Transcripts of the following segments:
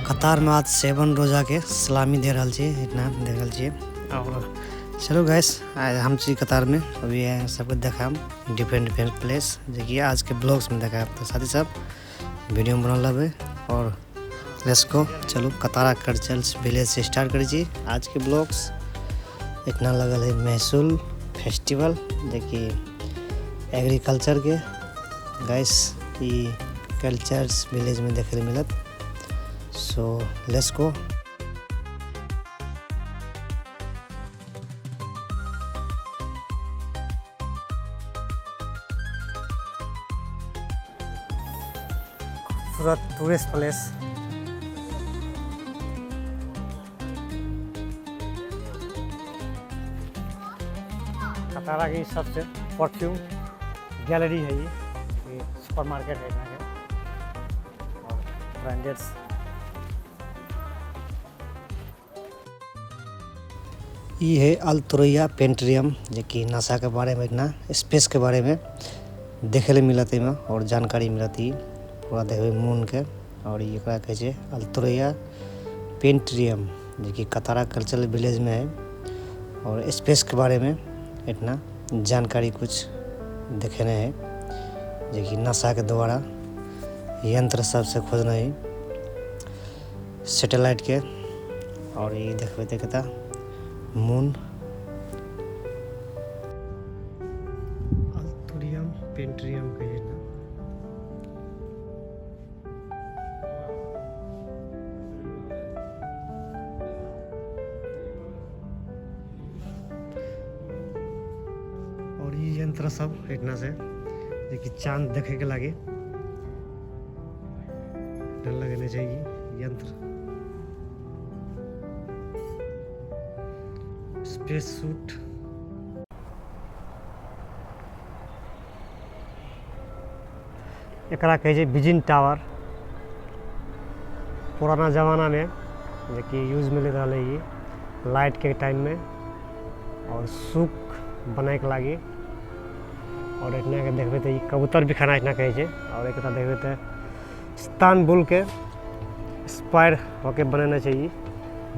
कतार में आज 7 रोजा के सलामी दे रहल छी, इतना देख रहल छी। और चलू गाइस, आज हम छी कतार में, अभी सबके देखाम डिफरेंट डिफरेंट प्लेस जे कि आज के ब्लॉग्स में देखाब। तो साथी सब वीडियो में बनल रहबै और let's go. चलू कतारा कल्चरल विलेज से स्टार्ट करै छी आज के ब्लॉग्स। इतना लगल है महसूल फेस्टिवल जे कि एग्रीकल्चर के गाइस ई कल्चर्स विलेज में देखे मिलत। सो let's go. खूबसूरत टूरिस्ट प्लेस। कतारा की सबसे परफ्यूम गैलरी है ये सुपर मार्केट है यहाँ के और ब्रांडेड। ये है अल तुरैया पेंट्रियम जे कि नासा के बारे में इतना स्पेस के बारे में देखे ले मिलत एमे और जानकारी मिलत। ई पूरा देखबे मून के और ई एकरा कहै छै अल तुरैया पेंट्रियम जे कि कतारा कल्चरल विलेज में है और स्पेस के बारे में इतना जानकारी कुछ देखेने है जे कि नासा के द्वारा यंत्र सबसे खोजना है सैटेलाइट के। और ये देखबे त कता मून अल्तुरियम पेंट्रियम के ना। और ये यंत्र सब इतना से जे कि चांद देखे के लागे डर लगने चाहिए यंत्र। स्पेस सूट एकरा कहै छै बिजिन टावर। पुराना जमाना में जे कि यूज में रहलै ई लाइट के टाइम में और सूख बनाए के लागी। और इतना के देखबे त ई कबूतर भी खाना इतना कहै छै। और एकरा देखबे त इस्तानबुल के स्पायर होके बनेने छै ई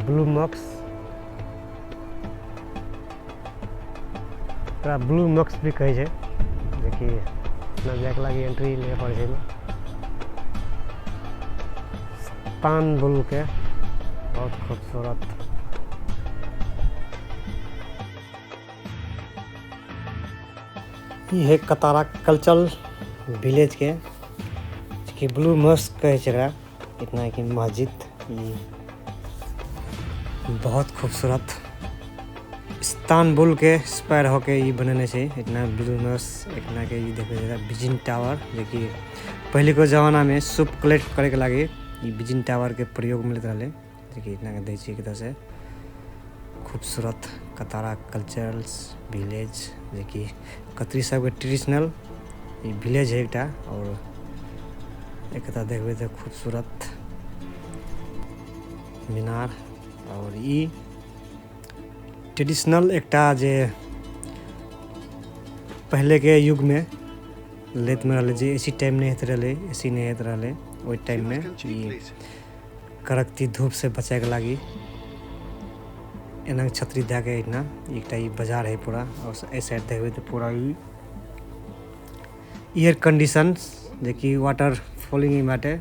ब्लू मॉक्स। एकरा ब्लू मॉक्स भी कहै छै जे कि इतना जाके लागी एंट्री ले पड़ै छै। इस्तानबुल के बहुत खूबसूरत। ई है कतारा कल्चरल विलेज के कि ब्लू मॉस्क कहै छै एकरा। इतना कि मस्जिद ई बहुत खूबसूरत इस्तानबुल के स्पायर होके ई बनेने छै इतना ब्लू मॉस्क। इतना के ई देखबै छै बिजिन टावर जे कि पहले के जमाना में सूप कलेक्ट करे के लागी ई बिजिन टावर के प्रयोग मिलत रहलै जे कि इतना के दै छै एक से खूबसूरत कतारा कल्चरल विलेज जे कि कतरी सबके ट्रेडिशनल ई विलेज है एकटा। और एकटा देखबै तऽ खूबसूरत मीनार और ई ट्रेडिशनल एकटा जे पहले के युग में लेत में रहलै जे एसी टाइम नहीं होइत रहलै, एसी नहीं होइत रहलै ओहि टाइम में ई कड़कती धूप से बचाए के लागी एना छतरी दए के एहिना एकटा ई बाजार है पूरा। और एहि साइड देखबै तऽ पूरा ई एयर कंडीशन जे कि वाटर फॉलिंग बाटे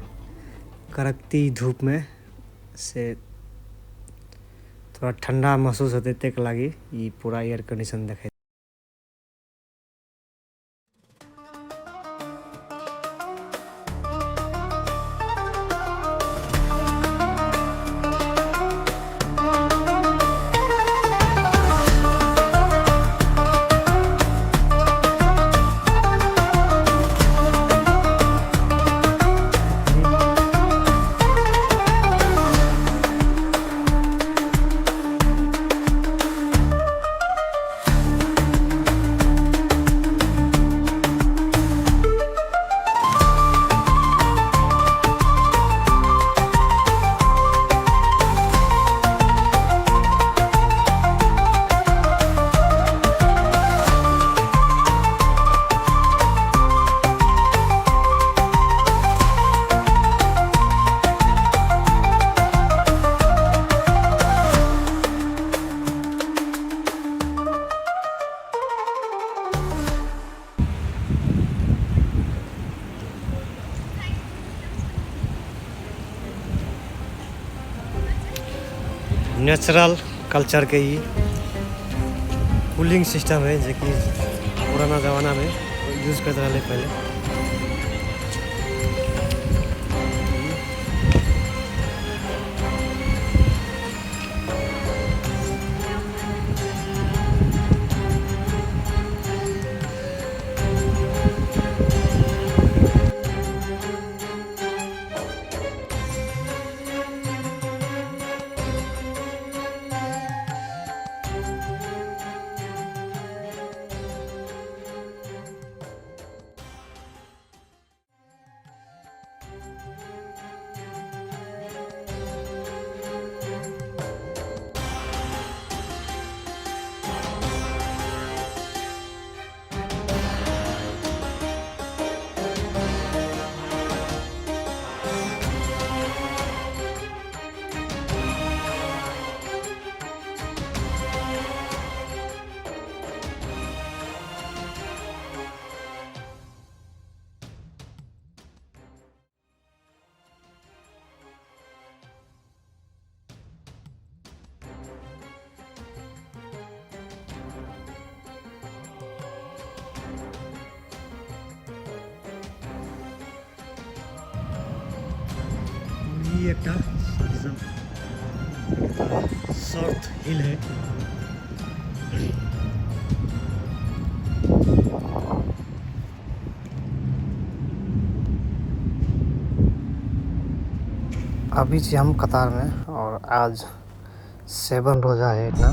कड़कती धूप में से थोड़ा ठंडा महसूस होते तक लागी ई पूरा एयर कंडीशन देखे। नेचुरल कल्चर के ई कूलिंग सिस्टम है, जे कि पुराना जमाना में यूज करते रहे पहले। एकटा साउथ हिल है। अभी छी हम कतार में और आज 7 रोजा है इतना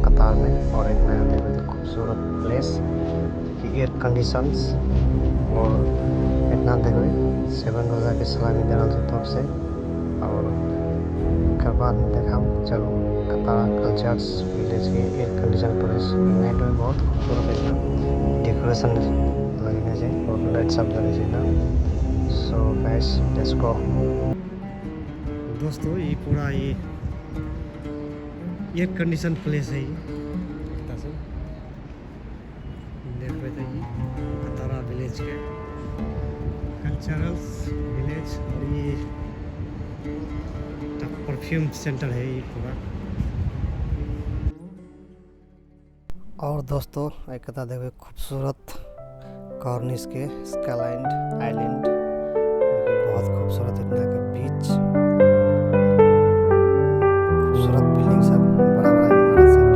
कतार में। और इतना देखो खूबसूरत प्लेस कि एयर कंडीशंस और इतना देखो 7 रोजा के सलामी दे रहल छै टॉप से। और एकर बाद में देखा चलू कतार कल्चर्स विलेज के एयर कंडीशन प्लेस नाइट में बहुत खूबसूरत इतना डेकोरेशन लगेने छै और लाइट सब जले छै ना। So guys let's go. दोस्तों ये पूरा ये एयर कंडीशन प्लेस है, ये देखते तो ये कतारा विलेज के कल्चरल विलेज और ये परफ्यूम सेंटर है ये पूरा। और दोस्तों एक कथा देखो खूबसूरत कॉर्निश के स्काईलैंड आइलैंड, बहुत खूबसूरत इतना के बीच खूबसूरत बिल्डिंग सब, बड़ा बड़ा इमारत सब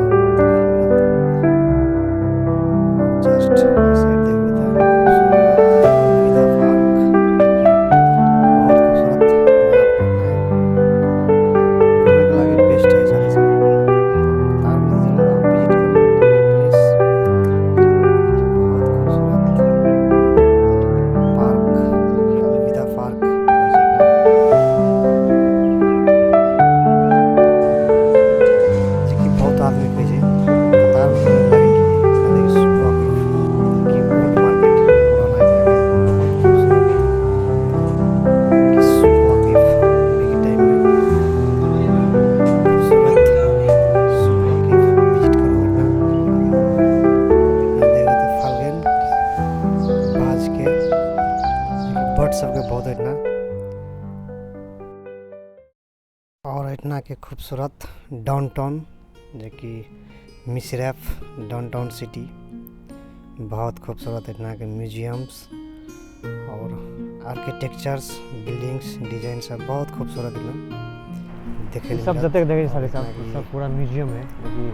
जस्ट साइड देखो तो खूबसूरत पार्क, बहुत खूबसूरत घूमने के लागे बेस्ट है सारे सब। कतार में जरूर आओ, विजिट करो प्लेस, बहुत खूबसूरत पार्क अलविदा पार्क जे बहुत आदमी कहै छै कतार में घूमे लागे कि ओल्ड मार्केट पुराना बहुत खूबसूरत कि टाइम में खूबसूरत विजिट करो इतना। इतना देखो तो फाल्गन बाज के बर्ड सबके बहुत इतना। और इतना के खूबसूरत डाउनटाउन जो कि मिसरैफ डाउनटाउन सिटी, बहुत खूबसूरत इतना के म्यूजियम्स और आर्किटेक्चर्स बिल्डिंग्स डिजाइन सब बहुत खूबसूरत एकदम देखे सब जतेक देखे सारे सब सब पूरा म्यूजियम है जो कि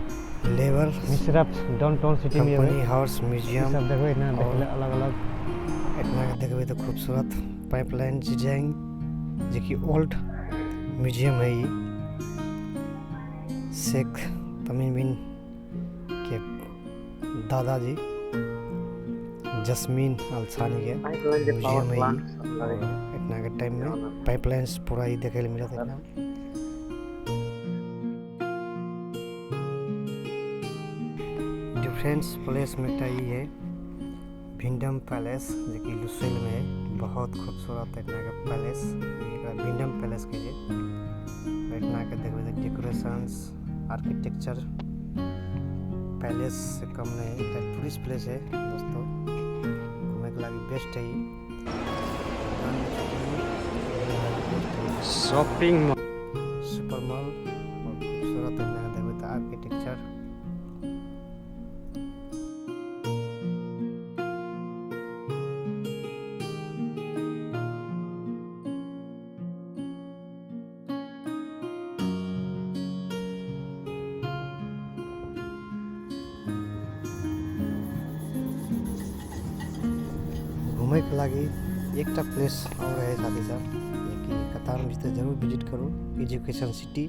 लेबर मिसरैफ डाउनटाउन सिटी में कंपनी हाउस म्यूजियम सब देखो इतना देखले अलग अलग इतना के देखबे तो खूबसूरत पाइपलाइन डिजाइन जो कि ओल्ड म्यूजियम है ये शेख तमीम बिन के दादाजी जस्मीन अल-सानी के म्यूजियम है ये। इतना के टाइम में पाइपलाइन पूरा ही देखे मिलत है। डिफरेंस प्लेस में एकटा ई है भिंडम पैलेस जो कि लुसेल में है, बहुत खूबसूरत इतना के पैलेस, एकरा भिंडम पैलेस के जे इतना के देखबे तो डेकोरेशंस आर्किटेक्चर पैलेस से कम नहीं है। एक टूरिस्ट प्लेस है दोस्तों, घूमे के लागी बेस्ट है ये। शॉपिंग मॉल, सुपर मॉल और खूबसूरत देखबै तऽ आर्किटेक्चर। घूमे के लागी एकटा प्लेस और है साथी सब, कि कतार में जते जरूर विजिट करू, एजुकेशन सिटी,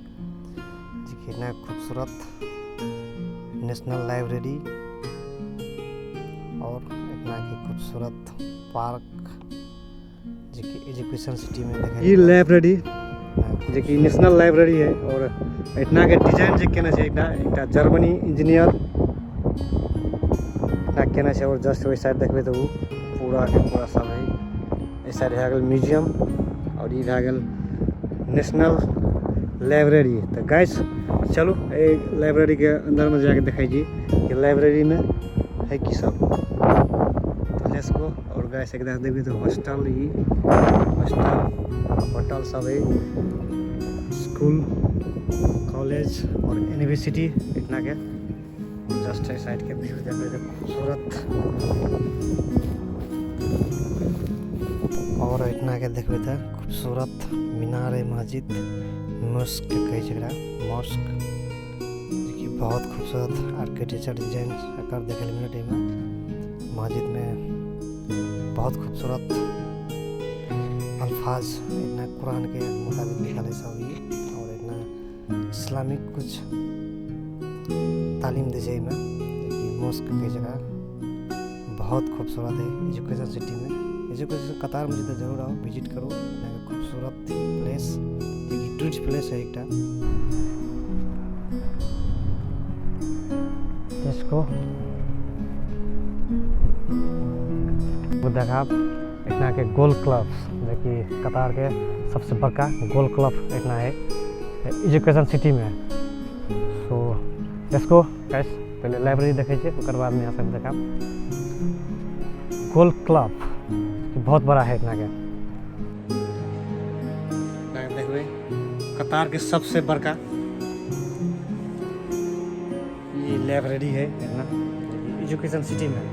जे कि इतना खूबसूरत नेशनल लाइब्रेरी और इतना के खूबसूरत पार्क जे कि एजुकेशन सिटी में देखे। ई लाइब्रेरी जे कि नेशनल लाइब्रेरी है और इतना के डिजाइन जे केने छै एकटा जर्मनी इंजीनियर इतना केने छै। और जस्ट ओहि साइड देखबै तऽ ओ पूरा के पूरा सब है। एहि साइड भए गेल म्यूजियम और ई भए गेल नेशनल लाइब्रेरी। तऽ गाइस चलू एहि लाइब्रेरी के अंदर में जाके देखै छी कि लाइब्रेरी में है की सब। तऽ let's go. और गाइस एकदम देखबै तऽ हॉस्टल, ई हॉस्टल होटल सब है, स्कूल कॉलेज और यूनिवर्सिटी इतना के। जस्ट एहि साइड के व्यू देखबै तऽ खूबसूरत। और इतना के देखबै तऽ खूबसूरत मीनार मस्जिद, मॉस्क कहै छै एकरा, मॉस्क, जेकि बहुत खूबसूरत आर्किटेक्चर डिजाइन एकर देखै लए मिलत एहिमे। मस्जिद में बहुत खूबसूरत अल्फाज इतना कुरान के मुताबिक लिखल है सब ई, और इतना इस्लामिक कुछ तालीम दै छै एहिमे, जेकि मॉस्क कहै छै एकरा। बहुत खूबसूरत है एजुकेशन सिटी में। एजुकेशन कतार में जते जरूर आओ, विजिट करू, खूबसूरत प्लेस जेकि टूरिस्ट प्लेस है एकटा। इसको वो देखाब इतना के गोल्फ क्लब, जेकि कतार के सबसे बड़का गोल्फ क्लब इतना है एजुकेशन सिटी में। सो let's go guys, पहले लाइब्रेरी देखै छियै, ओकर बाद में यहाँ सब देखाब। गोल्फ क्लब बहुत बड़ा है इतना के। देखबै कतार के सबसे बड़का ये लाइब्रेरी है इतना एजुकेशन सिटी में।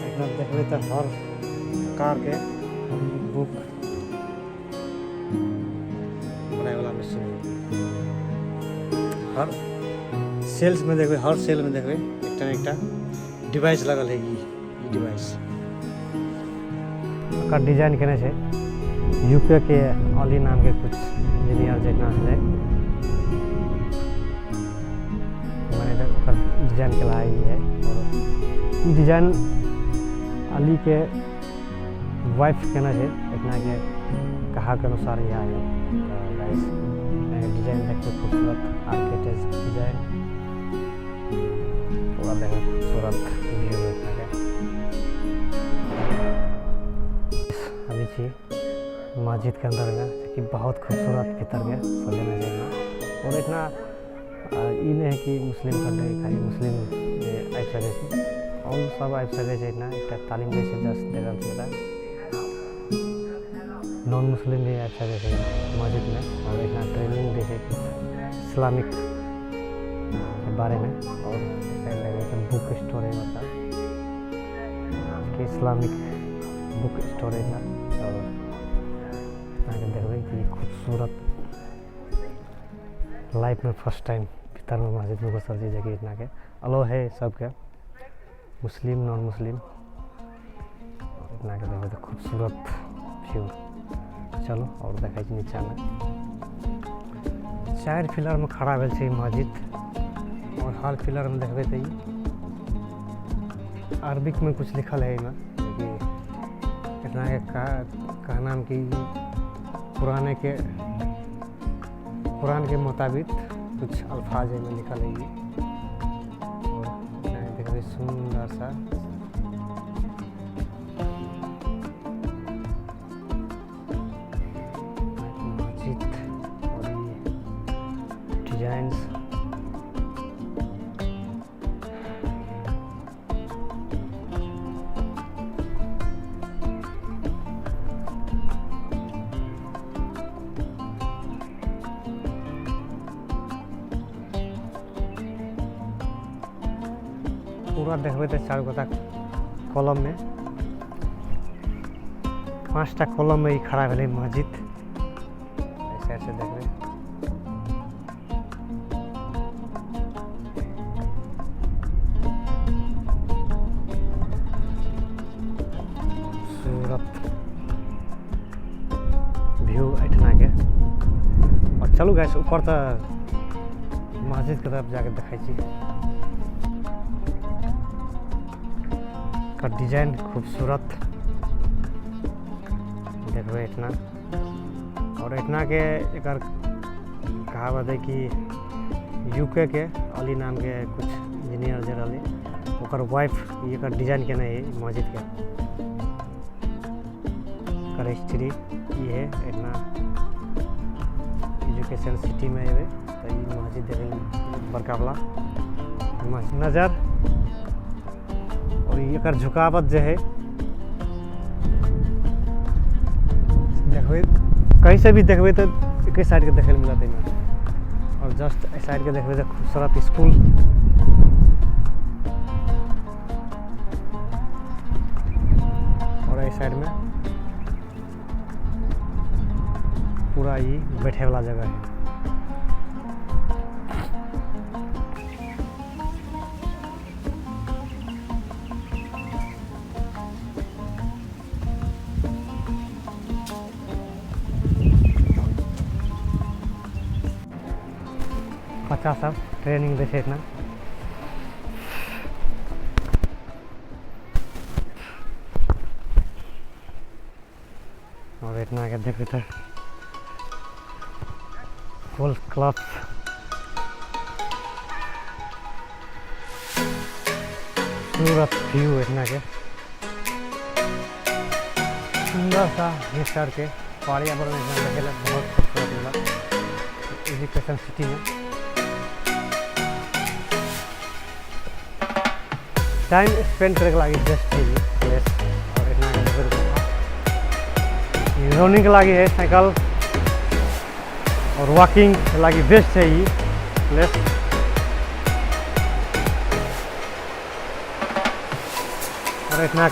इतना देखबै तऽ हर प्रकार के बुक बनाए वाला मशीन, हर सेल्स में देखबै, हर सेल में देखबै एकटा न एकटा डिवाइस लगल है। ई डिवाइस ओकर डिजाइन केने छै यूके के अली नाम के कुछ इंजीनियर जितना छलै, मैनेजर ओकर डिजाइन केला ई है। और ई डिजाइन अली के वाइफ केने छै, इतना के कहा के अनुसार यह है। गाइस डिजाइन देखते खूबसूरत आर्किटेक्ट डिजाइन पूरा देखो, खूबसूरत व्यू है इतना के। अभी छी मस्जिद के अंदर में, कि बहुत खूबसूरत भीतर के सजेने छै। और इतना ई नहीं है कि मुस्लिम कंट्री खाली मुस्लिम आबि सकै छै, और सब आबि सकै छै। इतना एकटा तालीम दै छै जस्ट देखल छै, नॉन मुस्लिम भी आबि सकै छै मस्जिद में। और इतना ट्रेनिंग दै छै इस्लामिक के बारे में। और बुक स्टोर है, मतलब इस्लामिक बुक स्टोर है इतना। और अहाँके देखबै कि खूबसूरत लाइफ में फर्स्ट टाइम भीतर में मस्जिद में घुसल छी, जेकि इतना के अलो है सबके, मुस्लिम नॉन मुस्लिम। इतना के देखबै तऽ खूबसूरत व्यू। चलो और देखै छी नीचा में 4 पिलर में खड़ा भेल छै मस्जिद। और हर पिलर में देखबै तऽ अरबिक में कुछ लिखल है एहिमे, कि इतना के कहना कि कुरान के मुताबिक कुछ अल्फाज एहिमे लिखल है। और देखबै सुंदर सा मस्जिद और डिजाइंस। पूरा देखबै तऽ चारू गोटा कॉलम में 5टा कॉलम में ई खड़ा भेलै मस्जिद। एहि साइड से देखबै खूबसूरत व्यू एहिठिना के। और चलू गाइस ऊपर तऽ मस्जिद के तरफ जाके देखै छी। का डिजाइन खूबसूरत देखबै एहिठिना। और एहिठिना के एकर कहावत है कि यूके के अली नाम के कुछ इंजीनियर जे रहलै ओकर वाइफ एकर डिजाइन केने है मस्जिद के। एकर हिस्ट्री ई है। एहिठिना एजुकेशन सिटी में एबै तऽ ई मस्जिद देखै बड़का वाला मस्जिद नजर। और एकर झुकावत जे है देखबै कहीं से भी देखबै तऽ एके साइड के देखै लए मिलत एहिमे। और जस्ट एहि साइड के देखबै तऽ खूबसूरत स्कूल। और एहि साइड में पूरा ई बैठे वाला जगह है। बच्चा सब ट्रेनिंग दै छै एतना। और एतना के देखबै तऽ गोल्फ क्लब पूरा व्यू एतना के सुंदर सा नेचर के पर्यावरण एतना देखे ला बहुत खूबसूरत मिला एजुकेशन सिटी में। टाइम स्पेंड करे के लागि बेस्ट है ये प्लेस। और एतना के देखबै तऽ रनिंग के लागि है साइकिल और वॉकिंग के लागि बेस्ट है ये प्लेस। और इतना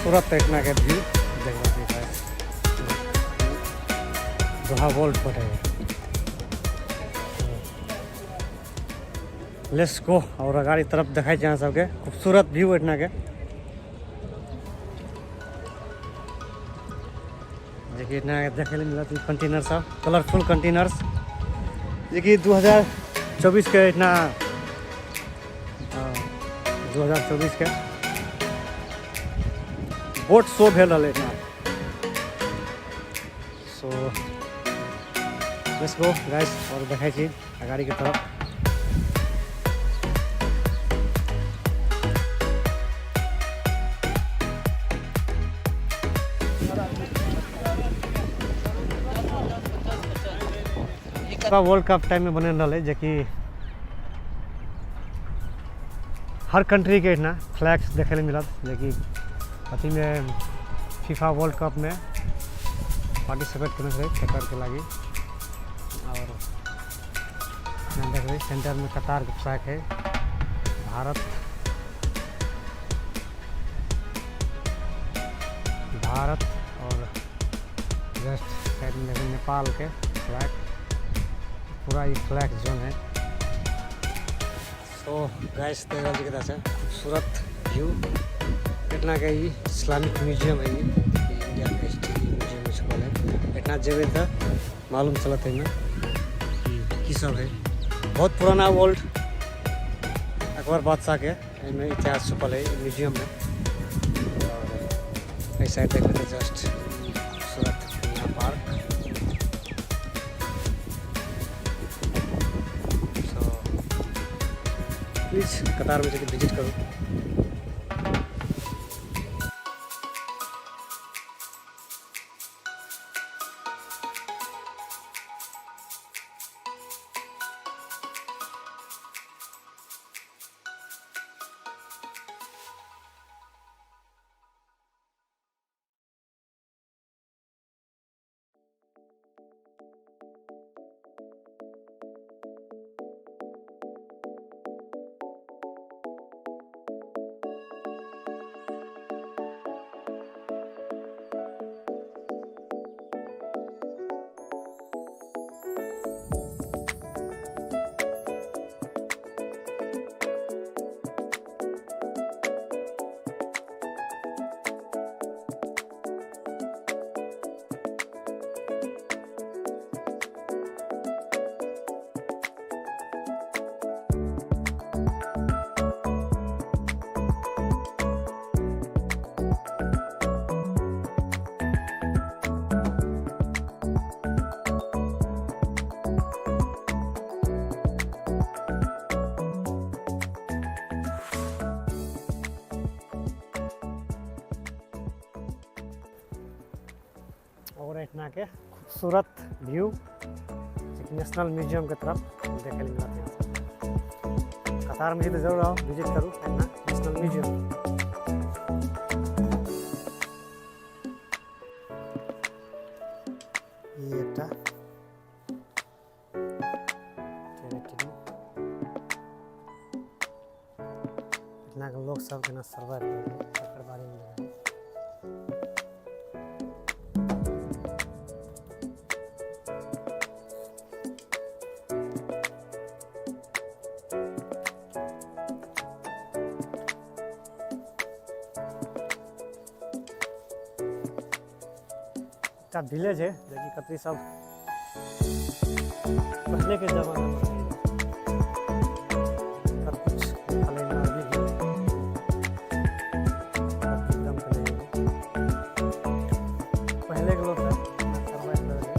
सूरत इतना के व्यू देखो दोहा वोल्ट पर है। Let's go और अगाड़ी तरफ देखाई छै अहाँ सबके खूबसूरत व्यू एहिठिना के, जेकि एहिठिना के देखै लए मिलत ई कंटेनर सब कलरफुल कंटेनर्स, जेकि 2024 के एहिठिना 2024 के बोट शो भेल रहलै एहिठिना। सो let's go guys और देखै छी अगाड़ी के तरफ। वर्ल्ड कप टाइम में बनल रहलै, जेकि हर कंट्री के एहिठिना फ्लैग्स देखै लए मिलत, जेकि अथीमे फीफा वर्ल्ड कप में पार्टिसिपेट केने छलै कतर के लागि। और देखबै सेंटर में कतार के फ्लैग है, भारत भारत और जस्ट साइड में देखबै नेपाल के फ्लैग, पूरा ये फ्लैग जोन है। सो गाइस देख रहल छी कतऽ से खूबसूरत व्यू। एतना के ई इस्लामिक म्यूजियम है, ई इंडिया के हिस्ट्री म्यूजियम में छुपल है। एतना जेबै तऽ मालूम चलत एहिमे कि की सब है, बहुत पुराना ओल्ड अकबर बादशाह के एहिमे इतिहास छुपल है म्यूजियम में। और एहि साइड देखबै तऽ जस्ट खूबसूरत पार्क। सो प्लीज कतार में जाके विजिट करू। और एहिठिना के खूबसूरत व्यू नेशनल म्यूजियम के तरफ देखे ले मिलत है। कतार में जरूर आओ, विजिट करू एहिठिना नेशनल म्यूजियम। ई एकटा एहिठिना के लोग सब केना सर्वाइव करै तकर बारे में। एकटा विलेज है जेकि कतरी सब पहले के जमाना में सब कुछ लिखल है, अभी भी एकदम के नहीं है। पहले के लोग सर्वाइव कर रहे।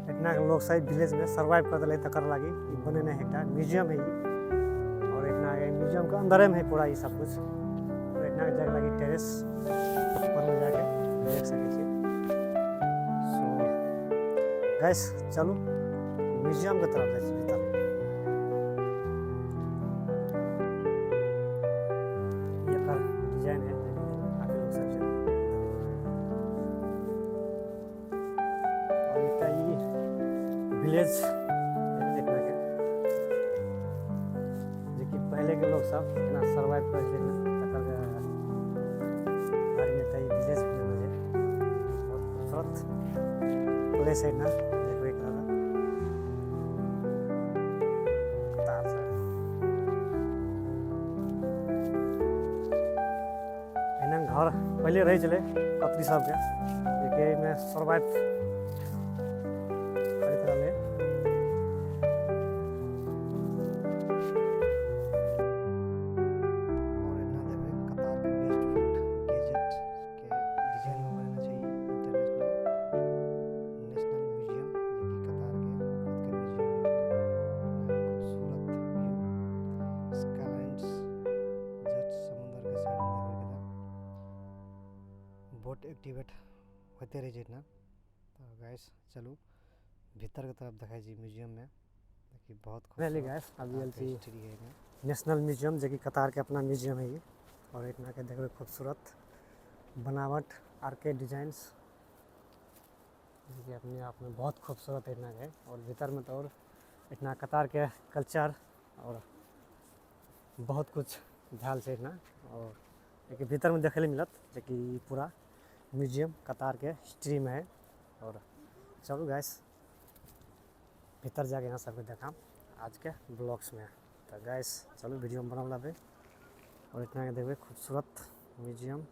एतना के लोग सब विलेज में सर्वाइव कर दिले तकर लागी ई बनेने है एकटा म्यूजियम है ई। और एतना के म्यूजियम के अंदरे में है पूरा ई सब कुछ। और एतना के जगह लागी टेरेस ऊपर में जाके देख सके छी। सो गाइस चलू म्यूजियम के तरफ जाइ छी भीतर। एकर डिजाइन है काफी लोग सब छै। और एकटा ई विलेज देखना के जेकि पहले के लोग सब केना सर्वाइव करै छलै तकर बारे में एकटा ई विलेज बनेने छै। बहुत खूबसूरत प्लेस है ना देखबै के लेल। कतार से एना घर पहले रहै छलै कतरी सबके जेकि एहिमे सर्वाइव करैत रहलै। और एतना देखबै कतार के बेस्ट फूड गैजेट के डिजाइन में बनेने छै इंटरनेशनल नेशनल म्यूजियम जेकि कतार के खुद के म्यूजियम है। खूबसूरत व्यू स्काईलाइंस जस्ट समुद्र के साइड में देखबै के बोट एक्टिवेट होते रहे छै एतना। तो गाइस चलू भीतर के तरफ देखै छी म्यूजियम में देखी बहुत पहले खूबसूरत गाइस अभी आयल छी हिस्ट्री है एहिमे। नेशनल म्यूजियम जेकि कतार के अपना म्यूजियम है ई। और एतना के देखबै खूबसूरत बनावट आर के डिजाइंस जो अपने आप में बहुत खूबसूरत इतना है। और भीतर में तो और इतना कतार के कल्चर और बहुत कुछ भेल छै इतना। और एक भीतर में देखे मिलत जे कि पूरा म्यूजियम कतार के हिस्ट्री में है। और चलू गाइस भीतर जाके यहाँ सबके देखाम आज के ब्लॉग्स में। तो गाइस चलू वीडियो में बनाम लाबे। और इतना के देखबे खूबसूरत म्यूजियम।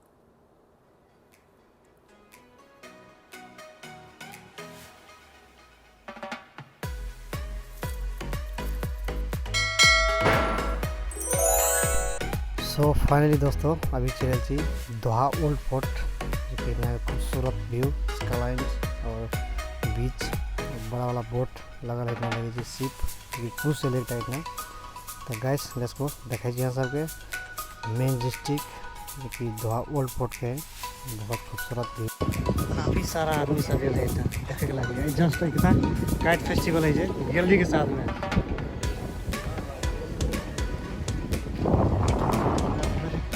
सो फाइनली दोस्तों अभी चल छी दोहा ओल्ड फोर्ट, जो कि इतना खूबसूरत व्यू, स्काईलाइन और बीच बड़ा वाला बोट लगल है, इतना लगे छै शिप क्रूज से लेके इतना। तो गाइस let's go देखै छी अहाँ सबके मेन डिस्ट्रिक्ट जो कि दोहा ओल्ड फोर्ट के बहुत खूबसूरत व्यू। काफ़ी सारा आदमी सब एल है देखे के लागी। जस्ट इतना काइट फेस्टिवल है जे गैलरी के साथ में।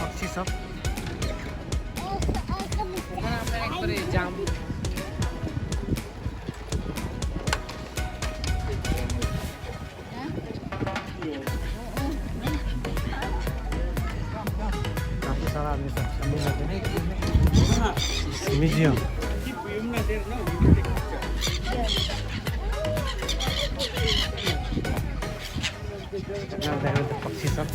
पक्षी सब काफी सारा आदमी सब म्यूजियम। पक्षी सब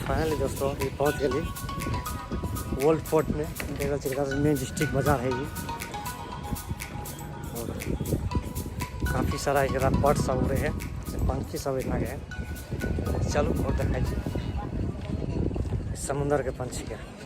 फाइनली दोस्तों ये पहुँच गई ओल्ड फोर्ट में। देख मेन डिस्ट्रिक्ट बाजार है ये। और काफ़ी सारा एकरा बर्ड सब उड़े है, पंछी सब इतना के है। चलू और देखा समुंदर के पंछी के।